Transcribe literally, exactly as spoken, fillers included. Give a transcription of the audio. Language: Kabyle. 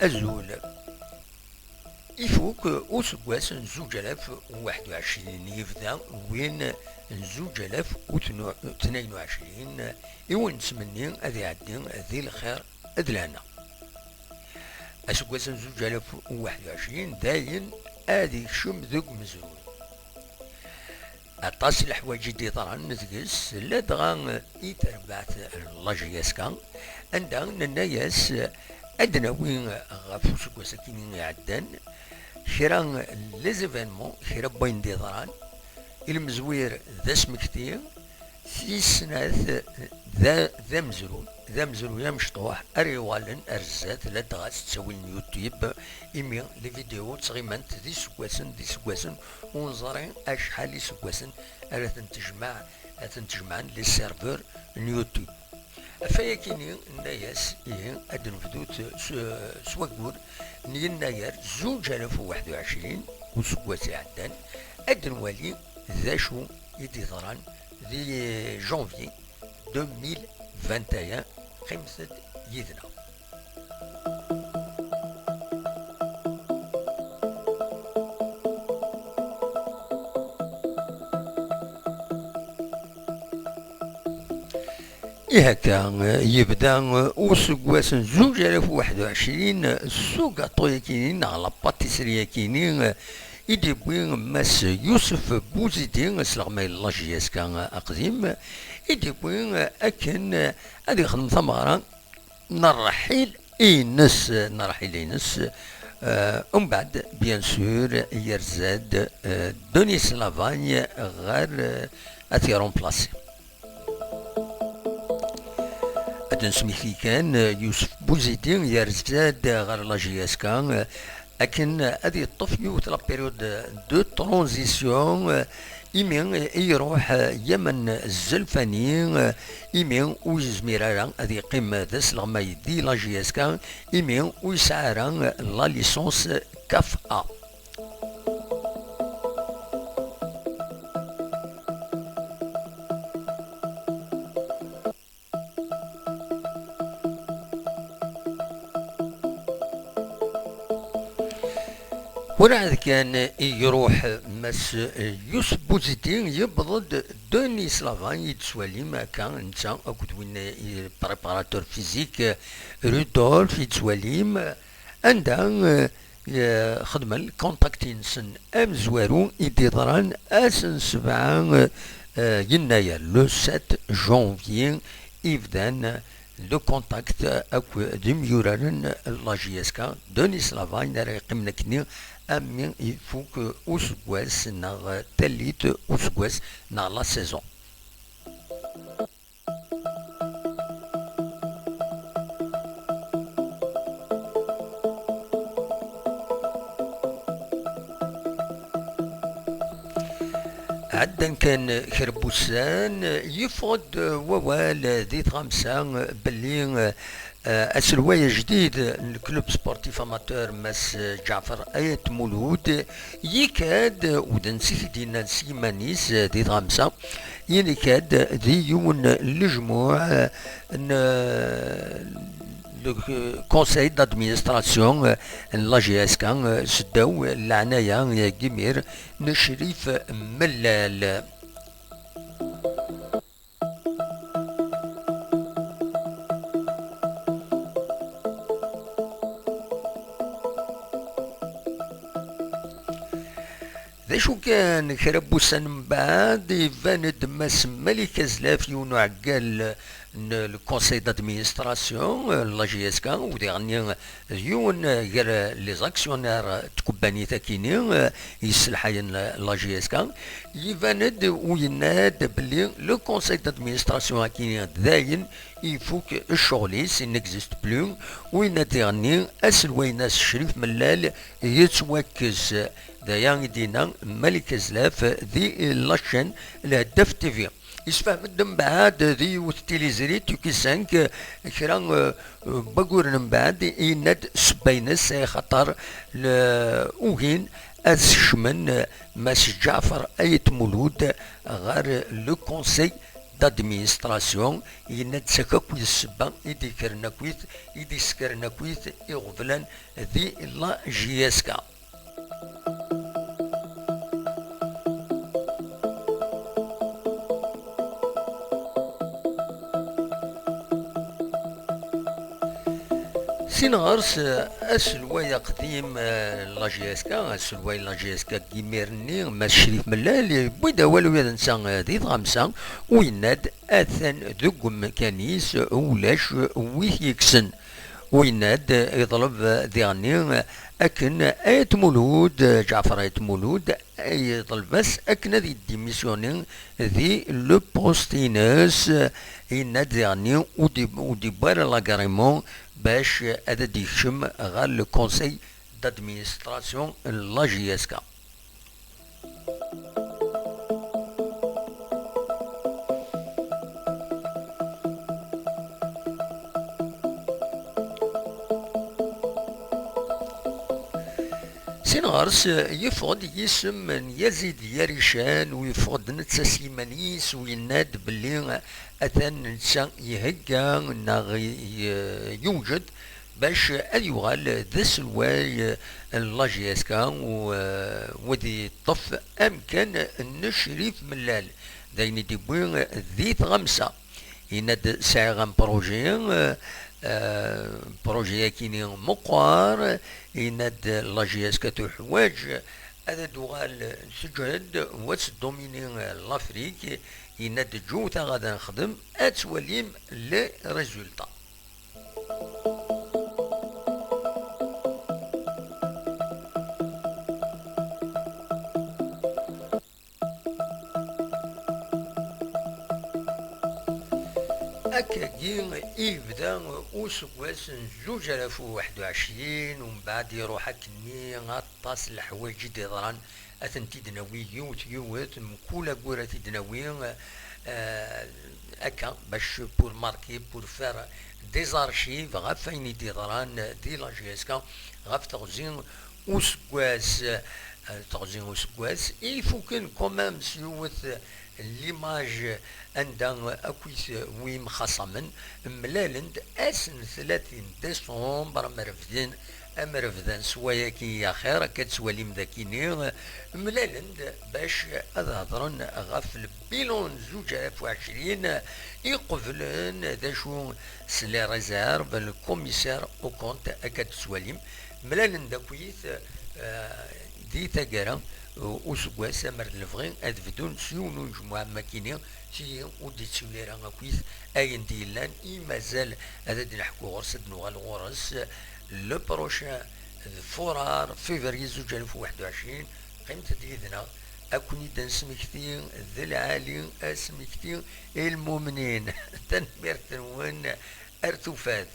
Azul. Ifuk useggas n zuǧ alaf u waḥed u ɛecrin, yebda win n zuǧ alaf u tnayen u ɛecrin, i wen-nettmenni ad iɛeddi di lxir d lehna. Aseggas n zuǧ alaf u waḥed u ɛecrin dayen ad ikcem deg umezruy. Aṭas n leḥwayeǧ i d-yeḍran deg-s, ladɣa i terbaɛt n la J S K, anda nenna-yas ad d-nawi ɣef useggas-agi iɛeddan kra n les événements, kra n wayen d-yeḍran, i lemzwir d asmekti, tis snat d a-, d amezruy, d amezruy amecṭuḥ ara yuɣalen ar zdat, ladɣa s ttawil n YouTube, imi les vidéos ttɣimant d iseggasen, d iseggasen, ur neẓri acḥal iseggasen ara tent-tejmeɛ, ara tent-jemɛen les serveurs n YouTube. Ɣef wayakini, nenna-yas, ihi, ad d-nebdut s, s waggur n yennayer zuǧ alaf u waḥed u ɛecrin, useggas iɛeddan, ad d-nwali d acu i d-yeḍran di janvier deux mille vingt et un. Qqimet-d yid-neɣ. Ihi akka, yebda useggas n zuǧ alaf u waḥed u ɛecrin s ugaṭu-yakini neɣ la pâtisserie-yakini i d-yewwi Mass Yousef Bouzidi, asleɣmay n la J S K aqdim, i d-yewwi akken ad yexdem tameɣra n rrḥil-ines, n rrḥil-ines. Euh, umbeɛd, bien sûr, yerza-d, euh, Denis Lavagne ɣer, euh, ad t-iremplasi. Ad d-nesmekti kan, euh, Yousef Bouzidi yerza-d ɣer la J S K, euh, akken ad yeṭṭef yiwet la période de transition, euh, imi i iruḥ, euh, Yaman Zelfani, euh, imi ur yezmir ara ad yeqqim d asleɣmay di la J S K, imi ur yesɛi ara la licence CAF A. Werɛad kan i iruḥ Mass Yousef Bouzidi, yewweḍ-d Denis Lavagne, i d-tettwalim akka netta akked win i préparateur physique Rudolf, i d-tettwalim, anda, eh, xedmen contact-nsen amezwaru i d-yeḍran ass n sebɛa, eh, yennayer, le sept janvier, i bdan le contact akked imyuraren n la J S K, Denis Lavagne ara yeqqimen akkenni armi ifuk useggas neɣ tallit useggas neɣ la saison. Ɛeddan kan kra n wussan, yeffeɣ-d wawal di tɣamsa belli, eh, aselway ajdid n le club sportif amateur Mass Ǧaɛfer Ayt Mulud, yekka-d, u d netta i t-id-yennan s yiman-is di tɣamsa, yenna-k-d di yiwen n lejmuɛ n, eh, le conseil d'administration n la J S K, eh, seddaw leɛnaya n yimir n Crif Mellal. D acu kan, kra n wussan mbeɛd, iban-d Mass Malik Azlaf, yiwen uɛeggal n le conseil d'administration n la J S K, u diɣenni d yiwen gar les actionnaires n tkebbanit akini yesselḥayen la J S K. Iban-d u yenna-d belli le conseil d'administration akini dayen ifuk ccɣel-is, il n'existe plus, u yenna-d diɣenni aselway-ines Crif Mellal yettwakkes. D aya i d-yenna Malik Azlaf di la chaîne Lheddaf T V. Yessefhem-d mbeɛd di yiwet n tiliẓri, Tuki cinq, kra, eh, n wagguren mbeɛd, yenna-d ssebba-ines, axaṭer le-, ugin ad skecmen, eh, Mass Ǧaɛfer Ayt Mulud ɣer le conseil d'administration, yenna-d s akka akkit ssebba i d-ikkren akkit, i d-iskren akkit iɣeblan di la J S K. Sin ɣer-s, eh, aselway aqdim, eh, n la J S K, aselway n la J S K n yimir-nni, Mass Crif Mellal, yewwi-d awal ula d netta, eh, di tɣamsa, u yenna-d atan deg umkan-is, ulac wi t-yekksen. U yenna-d, eh, yeḍleb, eh, diɣenni, eh, akken Ayt Mulud, eh, Ǧaɛfer Ayt Mulud, yeḍleb-as akken ad yeddimissyuni di le poste-ines, yenna-d diɣenni ur d-, ur d-yewwi ara l'agrément bac ad d-yekcem ɣer le conseil d'administration n la J S K. Sin ɣer-s, yeffeɣ-d yisem n Yazid Yarican, u yeffeɣ-d netta s yiman-is, u yenna-d belli atan netta ihegga neɣ y-, yewjed bac ad yuɣal d aselway n la J S K, u, u ad yeṭṭef amkan n Crif Mellal. D ayen i d-yewwi di tɣamsa. Yenna-d sɛiɣ un projet, euh, euh, projet-agi-nni meqqar, yenna-d la J S K tuḥwaǧ ad d-tuɣal teǧhed u ad tdomini l'Afrique, yenna-d ǧǧut-aɣ ad nexdem, ad twalim les résultats. Akkagi i yebda useggas n zuǧ alaf u waḥed u ɛecrin, umbeɛd iruḥ akkenni aṭas n leḥwayeǧ i d-iḍran, ad tent-id-nawi yiwet yiwet, mkul aggur ad t-id-nawi, eh, akka, bac pour marquer, pour faire des archives ɣef ayen i d-iḍran di la J S K, ɣef teɣzi useggas, eh, teɣzi useggas, i ifuken quand même s yiwet n l'image anda akkit wi mxaṣamen mlalen-d ass n tlatin décembre, am refden, am refden s wayagi axir, akka d-twalim dakini, mlalen-d bac ad hedren ɣef le bilan n zuǧ alaf u ɛecrin, iqeblen d acu s les réserves, le commissaire au compte, akka d-tettwalim, mlalen-d akkit, eh, di taggara, eh, useggas, amer d lebɣi ad bdun s yiwen unejmuɛ am wakkini, tigi ur d-ittili ara akkit ayen d-yellan, i mazal ad d-neḥku ɣur-s, ad d-nuɣal ɣur-s, le prochain d furar février zuǧ alaf u waḥed u ɛecrin, qqimet-d yid-neɣ, ad ken-id-nesmekti d lɛali asmekti i lmumnin. Tanemmirt-nwen, ar tufat.